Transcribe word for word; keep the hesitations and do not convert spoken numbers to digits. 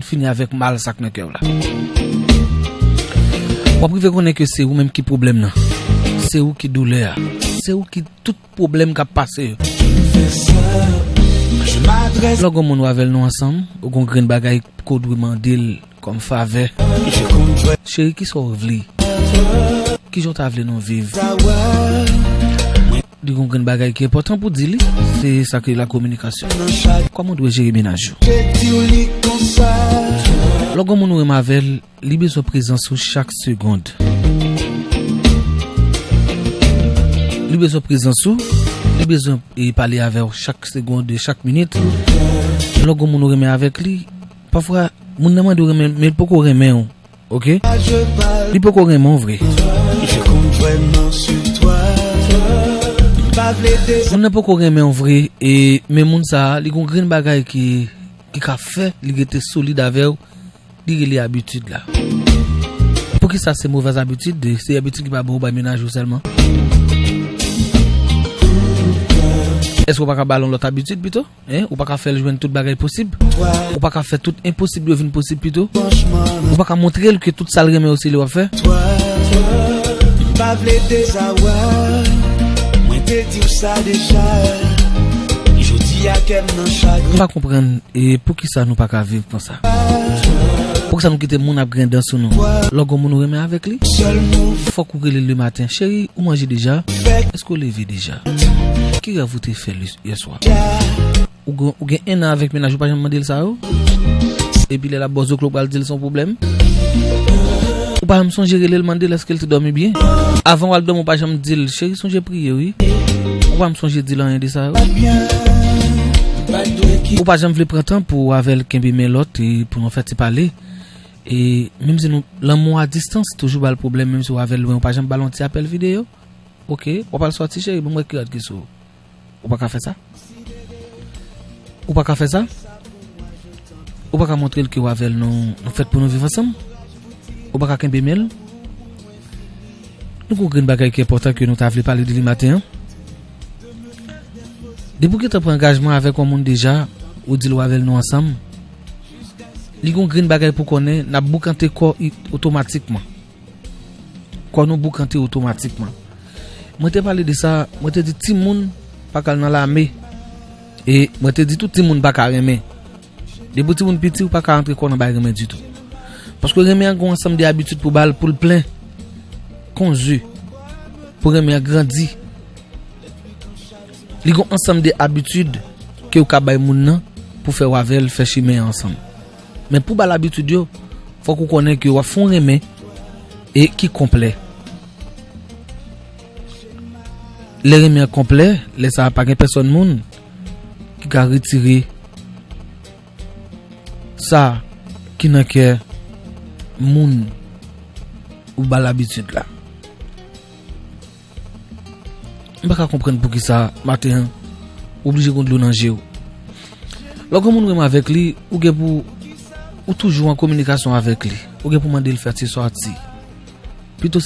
fini avèk mal sa k nan kè w la. W ap rive konnen ke se ou menm ki pwoblèm nan. Se ou ki doulè a. Se ou ki tout pwoblèm k ap pase yo. Lè w gen yon moun ou avè l nou ansanm, ou gen yon grenn bagay ke w dwe mande l kòm favè. Cheri, kisa w vle? Kijan w ta vle nou viv? Li gen yon grenn bagay ki enpòtan pou di li, se sa ki rele la kominikasyon. Kòman w dwe jere mennaj ou? Lè w gen yon moun ou renmen avè l, li bezwen prezans ou chak segonn. Li bezwen prezans ou, li bezwen, e, pale avè w chak segonn, chak minit. Lè w gen yon moun ou renmen avèk li, pafwa, moun nan mande w renmen, men l poko renmen w. Ok? Li poko renmen w vre. Moun nan poko renmen w vre, e, men moun sa a, li gen yon grenn bagay ki, ki ka fè li rete solid avè w, li rele abitid la. Poukisa se movèz abitid? Se abitid ki pa bon ou bay mennaj ou sèlman? Èske w pa ka ba l yon lòt abitid pito? Hein? Ou pa ka fè l jwenn tout bagay posib? Ou pa ka fè tout enposib yo vin posib pito? Ou pa ka montre l ke tout sa l renmen yo se li w ap fè? M pa vle dezawè, mwen te di w sa deja. Jodi a kè m nan chagren. M pa konprann, e, poukisa nou pa ka viv konsa. Poukisa nou kite moun ap griyen dan sou nou? Lè w gen yon moun ou renmen avèk li, fòk ou rele l lematen. Cheri, ou manje deja? Èske w leve deja? Ki rèv ou te fè li yè swa? Ou gen, ou gen ennan avèk mennaj ou, pa janm mande l sa yo. Epi lè l ap ba w zoklo, ou pral di l se yon pwoblèm. Ou pa janm sonje rele l, mande l èske l te dòmi byen. Avan w al dòmi, ou pa janm di l, cheri, sonje priye, wi. Ou pa janm sonje di l anyen de sa yo. Ou pa janm vle pran tan pou w avè l kenbe men lòt e pou nou fè ti pale. E menm si nou, lanmou a distans toujou ba l pwoblèm, menm si w avè l lwen, ou pa janm ba l yon ti apèl videyo. Ok, w ap al sòti, cheri, ban m wè kilòt ki sou ou. Ou pa ka fè sa? Ou pa ka fè sa? Ou pa ka montre l ke w avè l, nou, nou fèt pou nou viv ansanm? Ou pa ka kenbe men l? Nou gen yon grenn bagay ki enpòtan ke nou ta vle pale de li maten an. Depi w gentan pran angajman avèk yon moun deja, ou di l w avè l nou ansanm, li gen yon grenn bagay pou konnen, n ap boukante kò i-, otomatikman. Kò nou boukante otomatikman. Mwen te pale de sa, mwen te di timoun pa ka al nan lame. E mwen te di tou timoun pa ka renmen. Depi timoun piti, ou pa ka antre kò nan bay renmen ditou. Paske renmen an gen yon ansanm de abitid pou ba l, pou l plen. Konzi. Pou renmen an grandi. Li gen yon ansanm de abitid ke ou ka bay moun nan pou fè w avè l fè chimen an ansanm. Men pou ba l abitid yo, fòk ou konnen ke w ap fè yon renmen e ki konplè. Lè renmen an konplè, lè sa a pa gen pèsòn moun ki ka retire sa ki nan kè moun ou ba l abitid la. M pa ka konprann poukisa maten an ou oblije gen dlo nan je w. Lè w gen moun ou renmen avèk li, ou gen pou ou toujou an kominikasyon avèk li. Ou gen pou mande l fè ti sòti. Pito